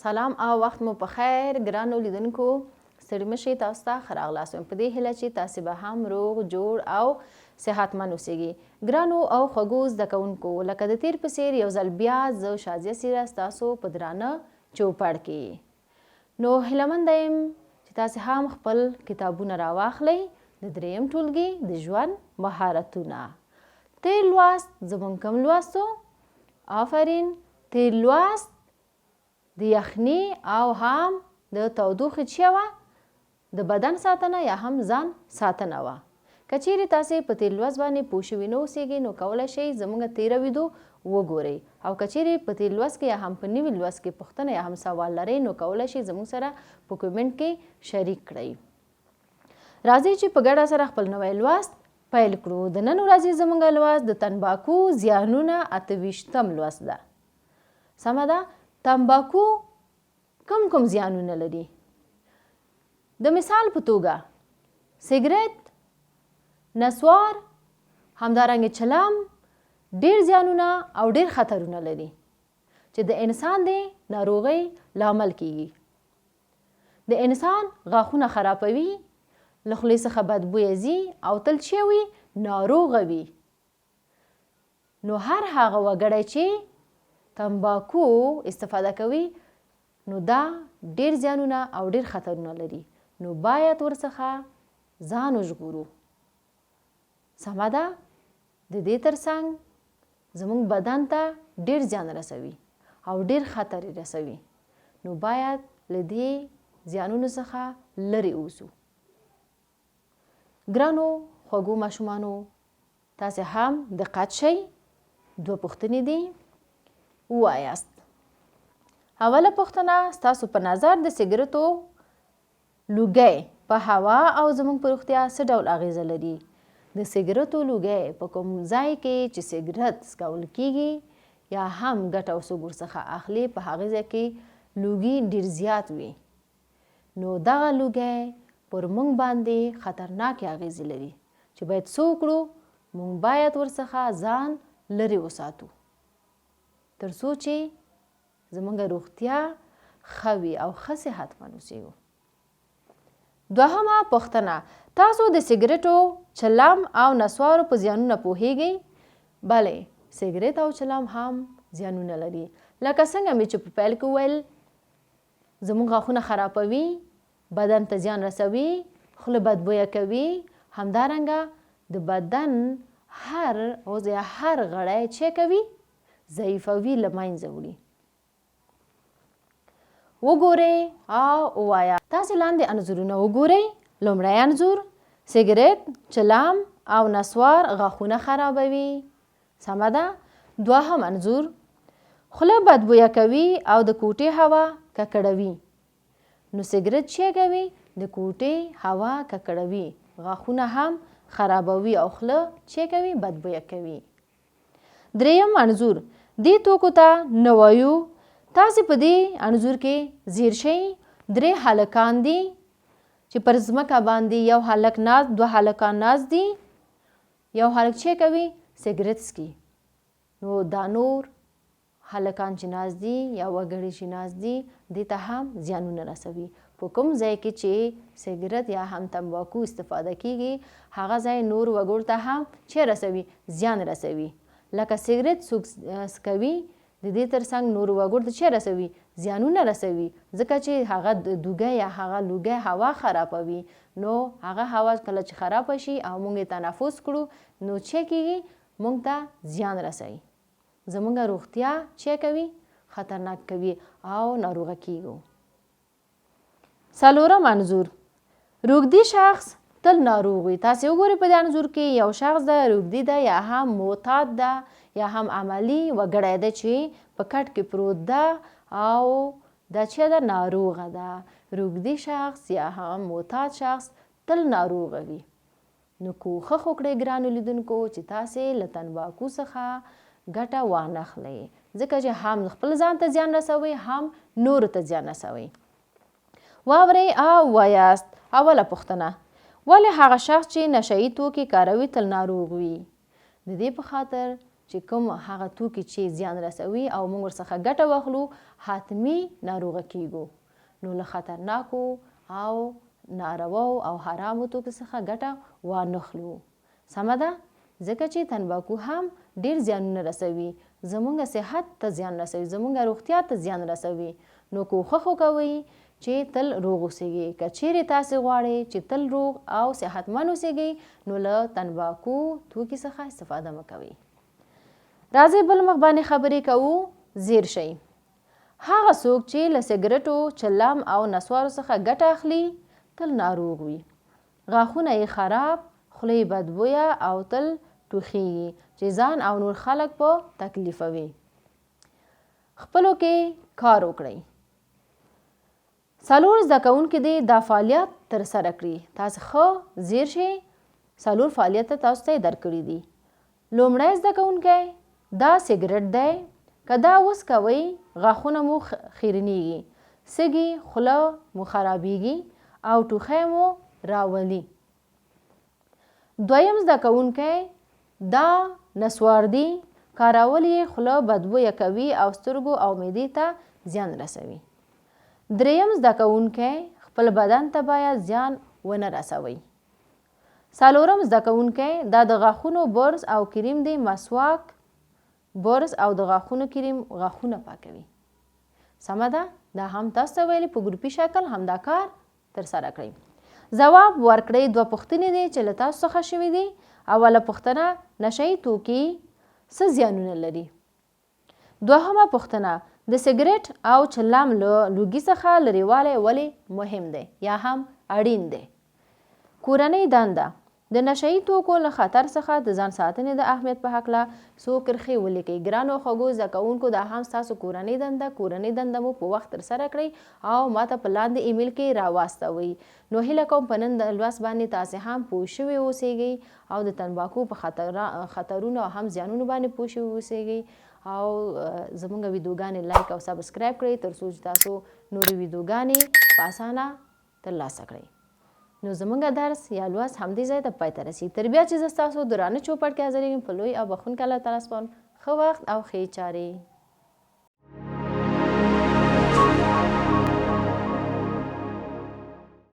سلام او وخت مو په خیر ګرانو لیدونکو، ستړي مه شئ. تاسو ته ښه راغلاست وایم، په دې هیله چې تاسې به هم روغ جوړ او صحتمند اوسیږئ. ګرانو او خوږو زده کوونکو، لکه د تیر په څیر یو ځل بیا زه شازیه سیره ستاسو په درانه چوپړ کې. نو هیله منده یم چې تاسې هم خپل کتابونه راواخلئ، د دریم ټولګي د ژوند مهارتونه. تیر لوست زمونږ کوم لوست و؟ آفرین، تیر لوست د یخني او هم د تودوخې چیه وه؟ د بدن ساتنه یا هم ځان ساتنه وه. که چیرې تاسې په تیر لوست باندې پوه شوي نه اوسیږئ نو کولای شئ زمونږ تیره ویدو وګورئ او که چیرې په تیر لوست کې یا هم په نوي لوست کې پوښتنه یا هم سوال لرئ نو کولای شئ زمونږ سره په کومنټ کې شریک کړئ. راځئ چې په ګډه سره خپل نوی لوست پیل کړو. د نن ورځې زمونږ لوست د تنباکو زیانونه 28م لوست ده. سمه ده. تنباکو کوم کوم زیانونه لري؟ د مثال په توګه سګرټ، نسوار، همدارنګه چلم ډیر زیانونه او ډیر خطرونه لري چې د انسان د ناروغۍ لامل کیږي. د انسان غاښونه خرابوي، له خولې څخه بدبویه ځي او تل چې وي ناروغه وي. نو هر هغه وګړی چې تنباکو استفاده کوي نو دا ډیر زیانونه او ډیر خطرونه لري، نو باید ورڅخه ځان وژغورو. سمه ده، د دې ترڅنګ زموږ بدن ته ډیر زیان رسوي او ډیر خطر یې رسوي، نو باید له دې زیانونو څخه لرې اوسو. ګرانو خوږو ماشومانو، تاسې هم دقت شئ، دوه پوښتنې دي، ووایاست. اوله پوښتنه، ستاسو په نظر د سګرټو لوګی په هوا او زموږ په روغتیا څه ډول اغیزه لري؟ د سګرټو لوګی په کوم ځای کې چې سګرټ څکول کیږي یا هم ګټه او څوک ورڅخه اخلي په هغه ځای کې لوګي ډیر زیات وي، نو دغه لوګی پر موږ باندې خطرناکې اغېزې لري چې باید څه وکړو؟ موږ باید ورڅخه ځان لرې وساتو تر څو چې زموږ روغتیا ښه وي او ښه صحتمند اوسیږو. دوهمه پوښتنه، تاسو د سګرټو، چلم او نسوارو په زیانونه پوهیږئ؟ بله، سګرټ او چلم هم زیانونه لري. لکه څنګه مې چې په پیل کې وویل، زموږ غاښونه خرابوي، بدن ته زیان رسوي، خوله بدبویه کوي، همدارنګه د بدن هر عضو یا هر غړی چې کوي ضعیفوي، له منځه وړي. وګورئ او ووایه. تاسې لاندې انځورونه وګورئ. لومړی انځور، سګرټ، چلم او نسوار غاښونه خرابوي. سمه ده. دوهم انځور، خوله بدبویه کوي او د کوټې هوا ککړوي. نو سګرټ چه کوي؟ د کوټې هوا ککړوي، غاښونه هم خرابوي او خوله چه کوي؟ بدبویه کوي. دریم انځور، دې توکو ته نه وایو. تاسې په دې انځور کې ځیر شئ، درې هلکان دي چې پر ځمکه باندې یو هلک ناست، دوه هلکان ناست دي. یو هلک چه کوي؟ سګرټ څکي. نو دا نور هلکان چې ناست دي یا وګړي چې ناست دي دې ته هم زیانونه رسوي. په کوم ځای کې چې سګرټ یا هم تنباکو استفاده کیږي هغه ځای نور وګړو ته هم چه رسوي؟ زیان رسوي. لکه سګرټ څوک څکوي د دې تر څنګ نورو وګړو ته چه رسوي؟ زیانونه رسوي، ځکه چې هغه دوګی یا هغه لوګی هوا خرابوي، نو هغه هوا کله چې خرابه شي او مونږ یې تنفس کړو نو چه کیږي؟ مونږ ته زیان رسوي، زمونږ روغتیا چه کوي؟ خطرناک کوي او ناروغه کیږو. څلورم انځور، روږدي شخص تل ناروغ وي. تاسې وګورئ په دې انځور کې یو شخص ده، روږدي ده یا هم معتاد ده یا هم عملي وګړی ده چې په کټ کې پروت ده او دا چې ده ناروغه ده. روږدي شخص یا هم معتاد شخص تل ناروغه وي. نو کوښښ وکړئ ګرانو لیدونکو چې تاسې له تنباکو څخه ګټه وانخلئ، ځکه چې هم خپل ځان ته زیان رسوئ هم نورو ته زیان رسوئ. واورئ او وایاست. اوله پوښتنه، ولې هغه شخص چې نشه یي توکي کاروي تل ناروغ وي؟ د دې په خاطر چې کوم هغه توکي چې زیان رسوي او موږ ورڅخه ګټه واخلو حتمي ناروغه کیږو. نو له خطرناکو او نارواو او حرامو توکو څخه ګټه وانخلو. سمه ده؟ ځکه چې تنباکو هم ډېر زیانونه رسوي، زمونږ صحت ته زیان رسوي، زمونږ روغتیا ته زیان رسوي، نو کوښښ وکوئ چې تل روغ اوسېږئ. که چېرې تاسې غواړئ چې تل روغ او صحتمند اوسېږئ، نو له تنباکو توکي څخه استفاده مه کوئ. راځئ بل مخ باندې خبرې کوو، ځیر شئ. هغه څوک چې له سګرټو، چلم او نسوارو څخه ګټه اخلي، تل ناروغ وي. غاښونه یې خراب، خوله یې بدبویه او تل ټوخیږي چې ځان او نور خلک په تکلیفوي. خپلو کې کار وکړئ. څلور زده کوونکي دې دا فعالیت ترسره کړي. تاسو ښه ځیر شئ، څلور فعالیت تاسو ته یې درکړي دي. لومړی زده کوونکی، دا سګرټ دی، که دا وڅکوئ غاښونه مو خیرنیږي، سږي، خوله مو خرابیږي او ټوخی مو راولي. دویم زده کوونکی، دا نسوار دي، کارول یې خوله بدبویه کوي او سترګو او معدې ته زیان رسوي. دریم زده کوونکی، خپل بدن ته باید زیان ونه رسوئ. څلورم زده کوونکی، دا د غاښونو برس او کریم دی، مسواک، برس او د غاښونو کریم غاښونه پاکوي. سمه ده؟ دا هم تاسو ته ویلي په ګروپي شکل همدا کار ترسره کړئ. ځواب ورکړئ دوه پوښتنې دي چې له تاسو څخه شوې دي. اوله پوښتنه، نشه یي توکي څه زیانونه لري؟ دوهمه پوښتنه، د سګرټ او چلم له لوګي څخه لرېوالی ولې مهم دی یا هم اړین دی؟ کورنۍ دنده، د نشه یي توکو له خطر څخه د ځان ساتنې د اهمیت په هکله څو کرښې ولیکئ. ګرانو او خوږو زده کوونکو دا هم ستاسو کورنۍ دنده، کورنۍ دنده مو په وخت ترسره کړئ او ماته په لاندې ایمیل کې راواستوئ. نو هیله کوم په نن لوست باندې تاسې هم پوه شوي اوسیږئ او د تنباکو په خطرونو او هم زیانونو باندې پوه شوي اوسیږئ او زمونږ ویډیوګانې لایک او سبسکرایب کړئ تر څو چې تاسو نورې ویډیوګانې په اسانه ترلاسه کړئ. نو زمونږ درس یا لوست همدې ځای ته پای ته رسیږي. تر بیا چې زه ستاسو درانه چوپړ کې حاضرېږم په لوی او بخښونکي الله تعالی سپارم ښه وخت او ښې چارې.